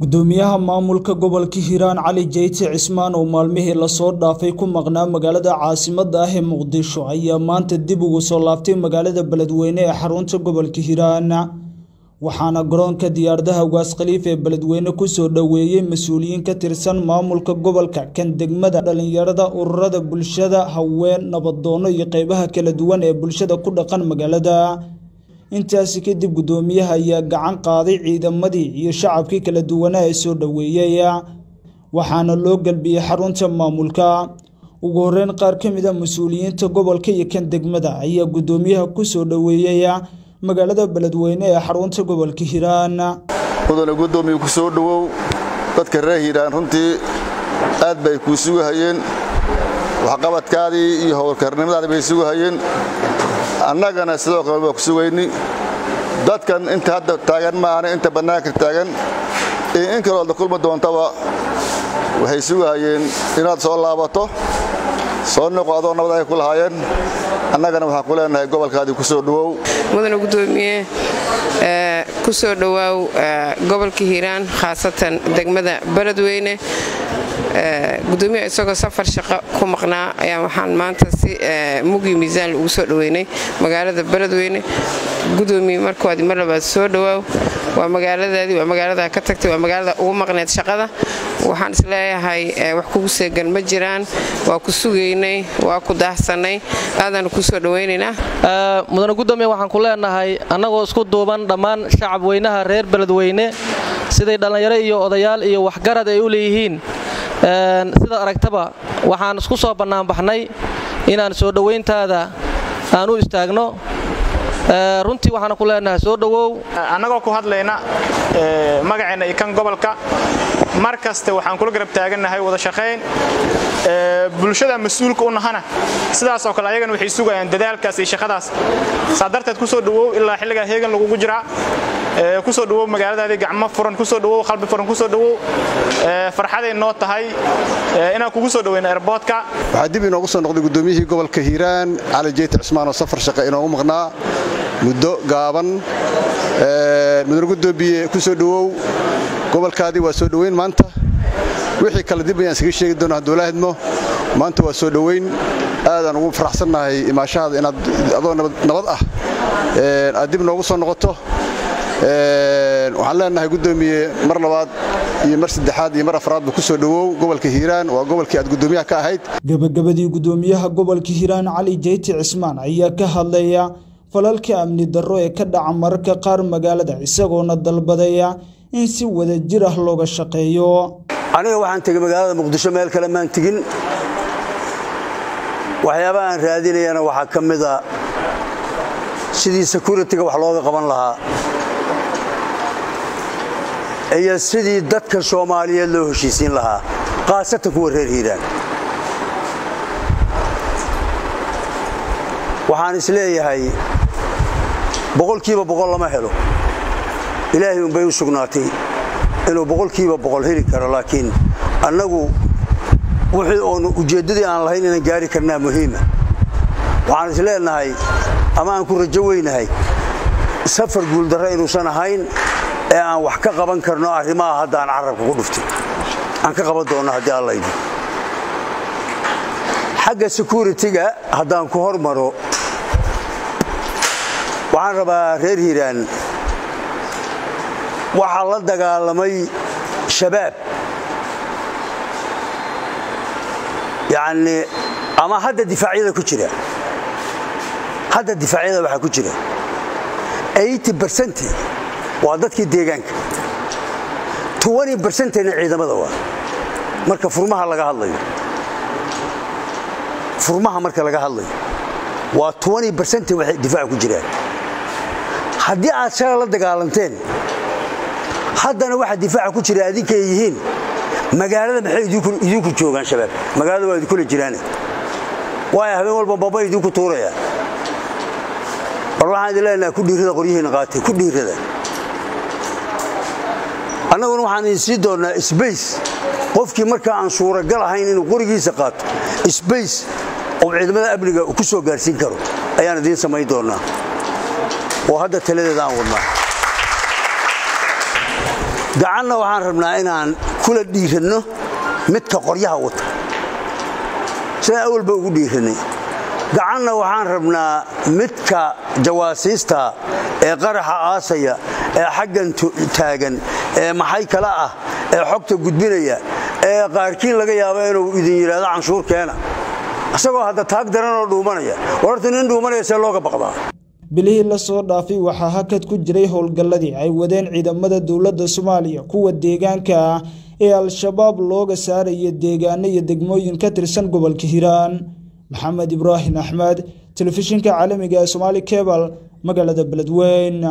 Gudoomiyaha maamulka gobolka Hiiraan Cali Jeyte Cismaan oo maalmihii lasoo dhaafay ku maqnaa magaalada caasimadda ah ee Muqdisho ayaa maanta dib ugu soo laabtay magaalada Beledweyne ee xarunta gobolka Hiiraan. Waxaana garoonka diyaaradaha Ugaas Khaliif ee Beledweyne ku soo dhoweeyay mas'uuliyiin ka tirsan maamulka gobolka, kan degmada, dhalinyarada, ururada bulshada, haween, nabadoono iyo qaybaha kala duwan ee bulshada ku dhaqan magaalada. Intaasi kadib gudoomiyaha ayaa gacan qaaday ciidamadii iyo shacabkii kala duwanaa ee soo dhoweeyay, waxaana loo galbiyey xarunta maamulka. Ugu horreyn, qaar ka mid ah mas'uuliyiinta gobolka iyo kan degmada ayaa gudoomiyaha ku soo dhoweeyay magaalada Beledweyne ee xarunta gobolka Hiiraan. Mudane gudoomiye, ku soo dhowow. Dadka reer Hiiraan runtii aad bay kuu sugahayeen, waxqabadkaadii iyo howlkarnimadaadii bay sugahayeen. Annagana sidoo kale waa ku sugayni. Dadkan inta hadda taagan maahane, inta bannaanka taagan iyo in kaloo la kulmi doontaba waxay sugahayeen inaad soo laabato. Soo noqo adoo nabad ay ku lahaayeen. Annagana waxaan ku leenahay gobolkaadii ku soo dhowow. Mudane gudoomiye, ku soo dhowaaw gobolka Hiiraan, khaasatan degmada Beledweyne. Gudoomiyaha isagoo safar shaqo ku maqnaa ayaa waxaan maanta si mugi miisaan ugu soo dhoweynay magaalada Beledweyne. Gudoomiye, markoodi mar labaad soo dhowaaw. Waa magaaladaadii, waa magaalada ka tagtay, waa magaalada ugu maqneed shaqada. Waxaan isleeyahay wax kugu seegan ma jiraan. Waa ku sugaynay, waa ku daahsanay, aadaanu ku soo dhowaynaynaa. Mudane gudoomiye, waxaan ku leenahay annagoo isku duuban dhammaan shacab weynaha reer Beledweyne, siday dhallinyaro iyo odayaal iyo waxgarad ay u leeyihiin, sidaad aragtaba waxaan isku soo bannaanbaxnay inaan soo dhowayntaada aan u istaagno. Runtii waxaana ku leenahay soo dhowow. Annagoo ku hadlayna magaceenna iyo kan gobolka, mar kaste waxaan kula garab taagannahay wada shaqayn bulshada mas-uulka u nahana. Sidaas oo kale ayagana waxay sugayaan dadaalkaas iyo shaqadaas. Saa darteed kusoo dhowow, ilaa xilligaa heegan lagugu jiraa. Kusoo dhowow magaaladaadii, gacmo furan kusoo dhowow, qalbi furan kusoo dhowow. Farxaday noo tahay inaan kugu soo dhoweyno airportka. Waxaa dib inoogu soo noqday gudoomiyihii gobolka Hiiraan Cali Jeyte Cismaan oo safar shaqe inoogu maqnaa muddo gaaban. Mudane gudoomiye, ku soo dhowow gobolkaadii. Waa soo dhoweyn maanta, wixii kale dib ayaan iskaga sheegi doona hadduu la hadmo. Maanta waa soo dhoweyn, aadaan ugu faraxsannahay imaashahaada inaad adoo nabad ah aad dib noogu soo noqoto. Waxaan leenahay gudoomiye, mar labaad iyo mar saddexaad iyo mar afraadba ku soo dhowow gobolka Hiiraan. Waa gobolkii aad gudoomiyaha ka ahayd. Gabagabadii, gudoomiyaha gobolka Hiiraan Cali Jeyte Cismaan ayaa ka hadlaya falalka amni darro ee ka dhaca mararka qaar magaalada, isagoona dalbadaya in si wada jir ah looga shaqeeyo. Aniga waxaan tegey magaalada Muqdisho, meel kale maan tegin. Waxyaabaha aan raadinayana waxaa ka mid a sidii security-ga wax looga qaban lahaa iyo sidii dadka Soomaaliyeed loo heshiisiin lahaa, khaasatan kuwa reer Hiiraan. Waxaan is leeyahay 100% lama helo, Ilaahay unbay u sugnaatay inuu 100% heli karo, laakiin annagu wixii oonu ujeeddadii aan lahayn inaan gaari karnaa muhiima. Waxaan is leenahay ama aan ku rajo weynahay safar guuldarro inuusan ahayn ee aan wax ka qaban karno arrimaha hadda aan carabka ku dhuftay, aan ka qaban doonno haddii Alla idin. Xagga security-ga haddaan ku hormaro, waxaan rabaa reer Hiiraan, waxaa la dagaalamay shabaab, yacni ama hadda difaacyada ku jira. Hadda difaacyada waxaa ku jira 80% waa dadkii deegaanka, 20%na ciidamada. Waa marka furmaha laga hadlayo. Furmaha marka laga hadlayo waa 20% waxay difaaca ku jiraan. Haddii aad shalay la dagaalanteen, haddana waxa difaaca ku jira adinkay yihiin, magaalada maxay idinku joogaan shabaab? Magaalada waa idinkula jiraan, waayo habeen walba baba idinku tuuraya. Bal waxaan idin leenahay ku dhiirada, qoryihiina qaatay, ku dhiirada. Annaguna waxaan idin sii doonnaa space. Qofkii markaa aan suuragal ahayn inuu qorigiisa qaato, space oo ciidamada amniga ku soo gaarsiin karo ayaan idiin samayn doonnaa oo hadda taladeeda aan wadnaa. Gacanna waxaan rabnaa inaan kula dhiiranno midka qoryaha wata, sidaan awalba ugu dhiiranay. Gacanna waxaan rabnaa midka jawaasiista ee qaraxa aasaya ee xaggan taagan ee maxay kala ah ee xogta gudbinaya ee qaarkiin laga yaabo inuu idin yidhaahdo canshuur keena, isagoo hadda taag daranoo dhuumanaya. Wararta nin dhuumanaya see looga baqdaa? Bilihii la soo dhaafay waxaa hakad ku jiray howlgalladii ay wadeen ciidamada dowladda Soomaaliya kuwa deegaanka ah ee Al-Shabaab looga saaraya deegaano iyo degmooyin ka tirsan gobolka Hiiraan. Maxamed Ibraahim Axmed, telefishinka caalamiga ee Somali Cable, magaalada Beledweyne.